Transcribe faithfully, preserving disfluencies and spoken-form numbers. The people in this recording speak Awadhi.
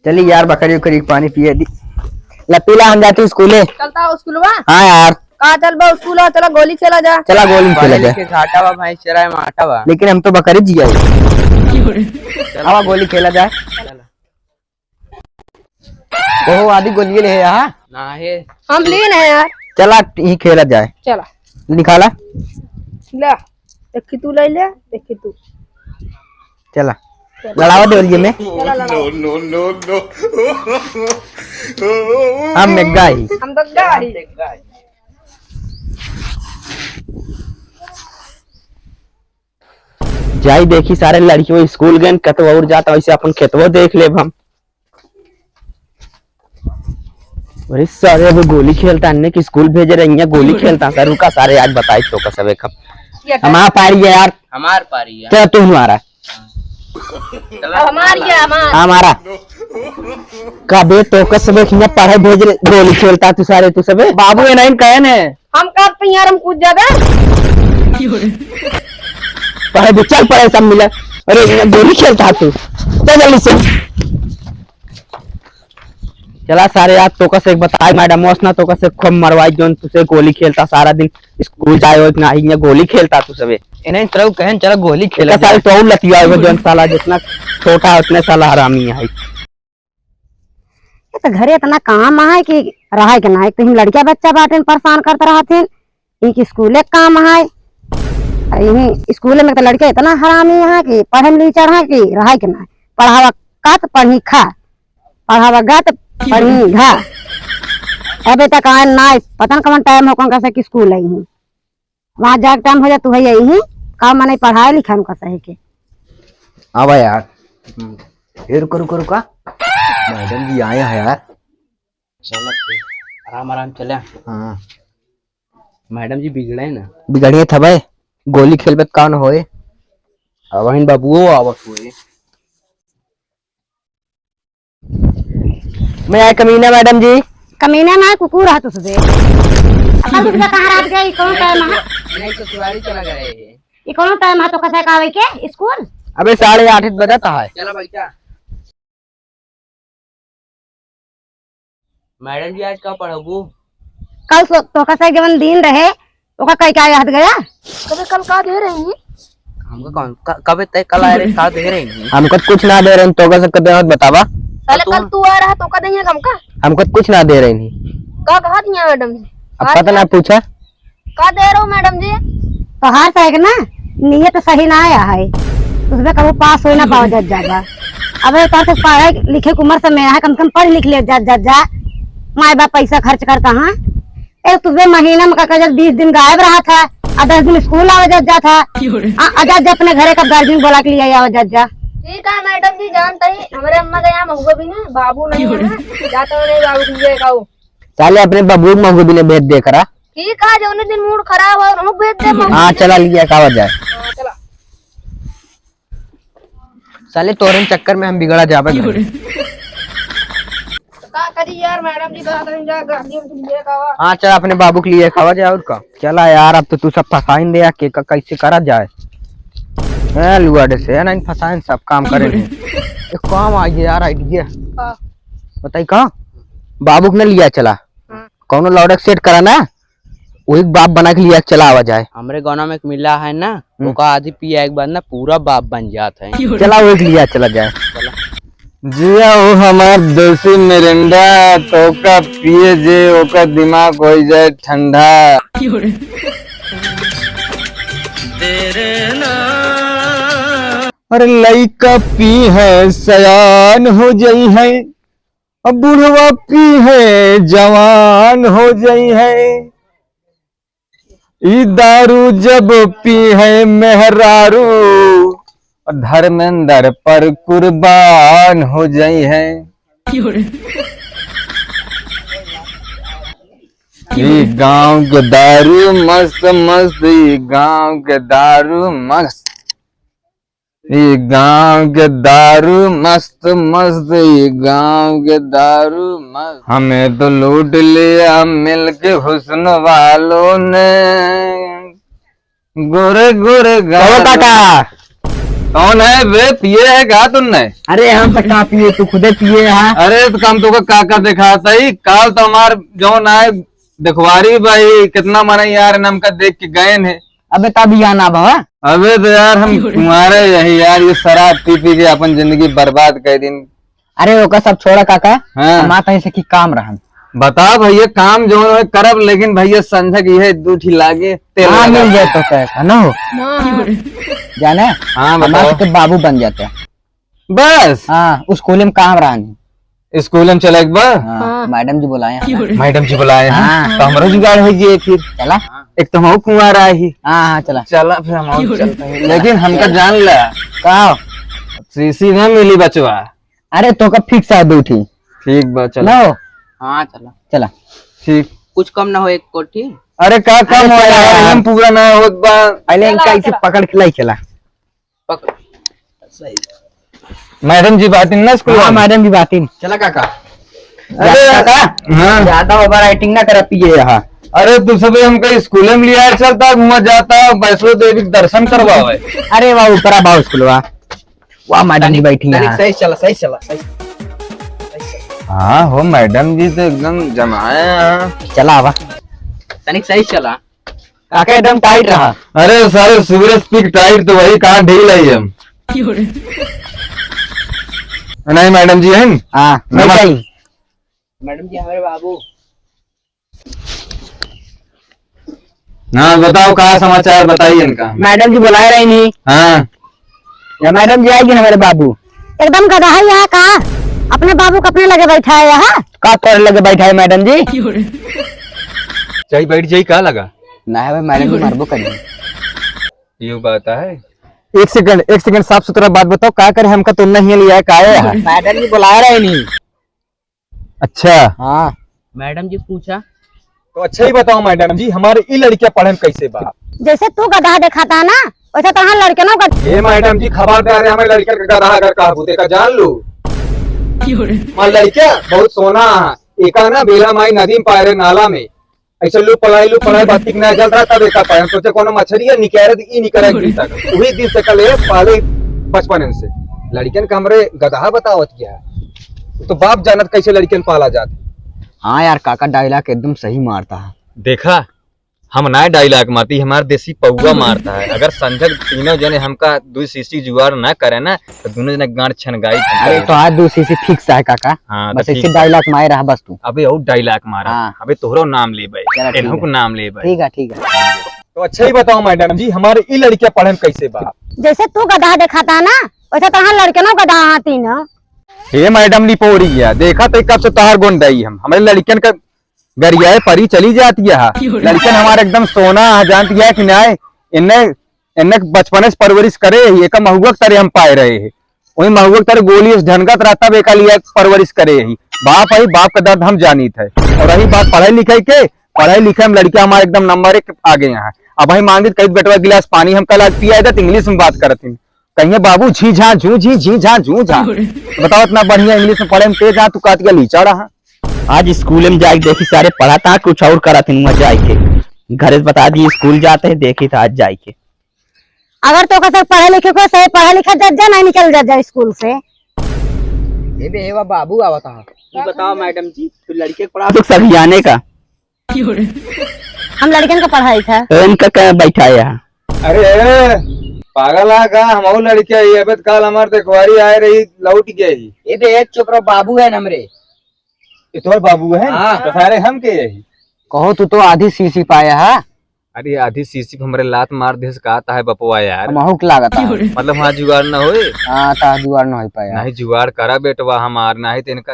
चली यार, बकरी उकरी के पानी पिए दी। ला पी ला, हम जाते स्कूले। चलता हो स्कूलवा? हाँ यार। का चल बा स्कूल, चला गोली खेला जा। चला गोली खेला पढ़े जा। लिखे घाटा बा भाई, चराए माटा बा। लेकिन हम तो बकरी जिया है। आवा गोली खेला जाए। ओहो, आधी गोलिये ले है यहाँ। ना है। हम लीन है यार। चला, यहीं खेला जाए। चला। निकाला। ला, एक ही तू ले ले, एक ही तू। चला। चला। लड़ावा दे गोलिये में। चला, लड़ावा। No, no, no, no। हम मेग्गा ही। हम दग्गा ही। जाई देखी सारे लड़कियों स्कूल गए, कतवा और जाता, वैसे अपन खेतवा देख लेब हम। अरे सारे, अबे गोली खेलता, अन्ने के स्कूल भेजे रही है, गोली खेलता। सर रुका सारे, आज बताई तो का सबे खब। ये हमार पारी है यार। हमार पारी है। चल तू हमारा। अब हमार ये हमार। हमारा। कबे तो का सबे खिया पढ़े भेज रहे, गोली खेलता तू सारे, तू सबे। बाबू ये नहीं कहे ने। हम कब तैयार, हम कूद जाबे। पढ़े भी चल, पढ़े सब मिला। अरे, गोली खेलता तू, चल जल्दी से। चला सारे, आज तोका से एक बताई, मैडम ओस ना तोका से खूब मरवाई, जोन तुसे गोली खेलता सारा दिन, स्कूल जाए हो ना, ये गोली खेलता तू सबे। इन्हें तरह कहन, चला गोली खेला इतना साल जाए। तो और लतिया हो, जोन साला जितना छोटा उतने साला हरामी है। ये तो घरे इतना काम है कि रहा के ना, एक तो हम लड़किया बच्चा बाटे परेशान करते रहते हैं, एक स्कूले के काम है। आ यही स्कूले में तो लड़के इतना हरामी है कि पढ़े में नहीं चढ़ा कि रहा के ना। पढ़ावा का तो पढ़ी खा, पढ़ावा गा तो पढ़ी घा। अबे तक आए ना, पता न कौन टाइम हो, कौन कैसे कि स्कूल आई ही। वहाँ जाके टाइम हो जा, तू है यही का मने पढ़ाए लिखाए में कैसे है के। आवा यार। हम्म। ए, रुका, रुका, रुका। मैडम जी आए हैं यार। चलो, आराम आराम चले। हाँ। मैडम जी बिगड़े ना। बिगड़िए था भाई, गोली खेलबे त का न होए। अब हिन बाबुओ आवत हुए। मैं आए कमीना मैडम जी। कमीना ना, कुकुर है तुझसे। अकल तुझे कहाँ रात गया? ये कौन टाइम है? नहीं, ससुरारी चला गए हैं। ये कौन टाइम है तो कैसे का आवे के स्कूल? अबे साढ़े आठ बजत है। चला बैठा। मैडम जी, आज का पढ़ाबू? कल सो-, तोका से जवन दिन रहे, ओका कई का याद गया? कबे कल का दे रही? हमका कौन, क-, कबे तय कल आए रहे, का दे रही? हमका कुछ ना दे रहे, तोका से कबे मत बतावा। साले, कल तू आ रहा, तोका देंगे हमका? हमका कुछ ना दे रही। का कहा दिया मैडम जी? अब पता ना, पूछा। का दे रहो मैडम जी? तोहार तो एक ना नीयत सही ना आया है, उसमें कबो पास होई ना पावा जात जाबा। अबे तोर से पढ़े लिखे के उम्र समय है, कम से कम पढ़ लिख ले जात जात जा। माई बाप पैसा खर्च करता है। ए, तुझे महीना में का जब बीस दिन गायब रहा था, आ दस दिन स्कूल आवे जात जात था। आ, आ जात जा अपने घरे, कब गार्जियन बोला के लिए आवे जात जा। ठीक है मैडम जी, जानता ही हमारे अम्मा के यहाँ महुआ भी ना, बाबू नहीं है ना, जाता हूँ नहीं बाबू के लिए कहूँ। साले अपने बाबू के महुआ भी नहीं भेज दे करा। ठीक है, जौने दिन मूड खराब हो, हम भेज दे मम्मी। हाँ, चला लिया, कावा जाए। हाँ, चला। साले तोरन चक्कर में हम बिगड़ा जाबे घरे। तो का करी यार, मैडम जी कहत हन जा, गार्जियन के लिए कावा। हाँ, चला अपने बाबू के लिए कावा जाए और का। चला यार, अब तो तू सब फंसाइन दे, के का कैसे करा जाए। ए, लुआडे से, ए, नहीं फंसाइन, सब काम करे। एक काम आ गया यार, आइडिया। का? बताई का? बाबू के न लिया चला। हाँ। कौनो लौड़क सेट करा ना, वही बाप बना के लिया चला आवा जाए। हमरे गाँव में एक मिला है ना, हम्म। ओका आधी पिया एक बार ना पूरा बाप बन जात है। चला वही लिया चला जाए। चला। जिया हो हमार देसी मिरिंडा, तोका पिए जे ओका दिमाग हो जाए ठंडा। अरे लइका पी है सयान हो जाई है, अब बुढ़वा पी है, जवान हो जाई है। ई दारू जब पी है मेहरारू, धर्मेंद्र पर कुर्बान हो जाई है। ई गांव के दारू मस्त मस्त, ई गांव के दारू मस्त। ई गांव के दारू मस्त मस्त, ई गांव के दारू मस्त। हमें तो लूट लिया मिलके हुस्न वालों ने। गोरे गोरे कहो गाल। काका। कौन है बे? पिए है का तुमने? अरे हम तो का पिए, तू खुदे पिए है। अरे तो हम तोका का का देखात ही, काल तो हमार जौन आए देखवारी भाई, कितना मने यार हमका देख के गए हैं। अबे तब यहाँ ना बाबा। अबे तो यार हम कुंवारे यही यार, ये शराब पी पी के अपन जिंदगी बर्बाद कर दिन। अरे ओका सब छोड़ा काका, हाँ। हम आते हैं से की काम रहन। बता भैया, काम जो है करब, लेकिन भैया संझक यह दू ठी लागे, तेल हाँ, लगा। मिल जाए तो कैसा ना हो। हाँ। जाने, हाँ, हमार बताओ। के बाबू बन जाते हैं। बस? हाँ, स्कूल में काम रहन। स्कूल में चले एक बार? हाँ, हाँ। मैडम जी बुलाए हैं। मैडम जी बुलाए हैं? हाँ। तो हमरो जुगाड़ हो गए फिर। चला। एक तो हम कुंवारा ही। हाँ, हाँ, चला। चला फिर हम चलते हैं। लेकिन हमका जान ला। का? सीसी ना मिली बचवा। अरे, तोका fix है दू ठी। ठीक बा, चला। ना हो? हाँ, चला। चला। ठीक। कुछ कम ना हो एक कोठी? अरे, का कम अरे, हो चला यार, यार। हम पूरा ना होत बा। पहले इनका चला, इसे चला। पकड़ के लाई चला। पकड़। सही। मैडम जी बातिन ना स्कूल हाँ, वाली? मैडम जी बातिन। चला काका। अरे काका, हाँ। ज्यादा over acting ना करा पिए यहाँ। अरे, तू सबे हमका स्कूल में लिया चलता, घुमा जाता, वैष्णो देवी के दर्शन करवावे। अरे वाह, ऊपरा बा स्कूलवा। वाह, मैडम जी तनिक, बैठी तनिक हैं। सही चला, सही चला, सही, सही चला। हाँ हो, मैडम जी तो एकदम जमाए हैं। चला आवा। तनिक सही चला। काका एकदम tight रहा। अरे सारे सुबह से पी के tight तो वही कहाँ ढील है हम। नहीं मैडम जी है। हाँ, नमस्ते। मैडम जी हमारे बाबू। हाँ, बताओ, का समाचार, बताइए इनका। मैडम जी बुलाए रही नहीं। हाँ। या मैडम जी आएगी हमारे बाबू। एकदम गधा है यहाँ का, अपने बाबू को अपने लगे बैठा है यहाँ। का कर लगे बैठा है मैडम जी? जाई बैठ जाई, का लगा? ना है भाई, मैडम जी मारबो करी। ये बात है। एक second, एक second, साफ सुथरा बात बताओ, का करे हमका तो नहीं लिया है, का है यहाँ? मैडम जी बुला रहे नहीं। अच्छा। हाँ। मैडम जी पूछा। तो अच्छा ही बताओ मैडम जी, हमारे ई लड़किया पढ़े में कैसे बा? जैसे तू गधा देखाता ना, वैसे तोहार लड़के ना गधा। ए मैडम जी, खबरदार है, हमें लड़के का गधा अगर कहबू, तेका जान लू। क्यों रे? हमार लड़किया बहुत सोना है, एका ना बेला माई नदी में पाए रहे नाला में, ऐसे लू पढ़ाई, लू पढ़ाई, बात ठीक ना चल रहा, तब एका पाए। सोचे कोनो मछरी है, निकाले तो ई निकाले अगली तक। वही दिन से कल ये पाले बचपन से। लड़कियन का हमरे गदहा बतावत गया है। तो बाप जानत कैसे लड़कियन पाला जात है। हाँ यार, काका dialogue एकदम सही मारता है। देखा, हम ना dialogue मारती, हमार देसी पौवा मारता है। अगर संझक तीनों जने हमका दू सीसी जुगाड़ ना करे ना, तो दोनों जने गांड छन गाई। अरे, तो आज दू सीसी fix है काका। हाँ, तो बस ठीक इसी है। Dialogue मारे रहा बस तू। अबे और dialogue मारा। हाँ। अबे तोहरो नाम लेबे, चलो, ठीक एनहु है। को नाम लेबे। ठीक है, ठीक है। तो अच्छा ही बताओ मैडम जी, हमारे ई लड़किया पढ़े में कैसे बा? जैसे तू गधा देखाता ना, वैसे तोहार लड़के ना गधा आती ना। हे मैडम लिपोरी है, देखा तो कब से तोहार गुण दई हम। हमारे लड़कियन का गरियाए परी चली जाती है। लड़कियन हमारे एकदम सोना है, जानती है कि नहीं? इन्हें इन्हें बचपने से परवरिश करे ही, एका महुआ के तरे हम पाए रहे ही। वही महुआ के तरे गोली से ढनकत रहता, तब एका लिए परवरिश करे ही। बाप है, बाप का दर्द हम जानित है। और रही बात पढ़े लिखे के, पढ़े लिखे में लड़किया हमारे एकदम नंबर एक आगे यहाँ। अब वही मांगित कही, "बेटवा गिलास पानी हमका लाग पिया दे," तो English में बात करत ही। कहिए, "बाबू झी झा झू झी, झी झा झू झा।" बताओ, इतना बढ़िया English में पढ़े में तेज, जहाँ तू काट के लीचा रहा। आज स्कूल में जाके देखी, सारे पढ़ा था, कुछ और करा थी वहाँ जाए के। घरे से बता दी स्कूल जाते हैं, देखी था आज जाए के। अगर तो कसर पढ़े लिखे को सही पढ़ा लिखा जज जा, नहीं निकल जज जा स्कूल से। ए बे, एवा बाबू आवत है। ये बताओ मैडम जी, तू लड़के के पढ़ा तो सगियाने का। हम लड़कन का पढ़ाई था। तो इनका क्या बैठा है यहाँ? अरे, पागल है का? हम और लड़के ही, अबे तो काल हमार देखवारी आए रही, लौट गए ही। ए बे, एक चुप रहो, बाबू है हमरे। ये तोर बाबू है? हाँ। तो सारे हम के यही? कहो, तू तो आधी सीसी पाया है। अरे, आधी सीसी पे हमरे लात मार दे, से कहता है बपवा यार। हमहू के लागत है। मतलब, वहाँ जुगाड़ ना होए? हाँ, ता जुगाड़ ना हो पाया। नहीं, जुगाड़ करा बेटवा हमार, नहीं तो इनका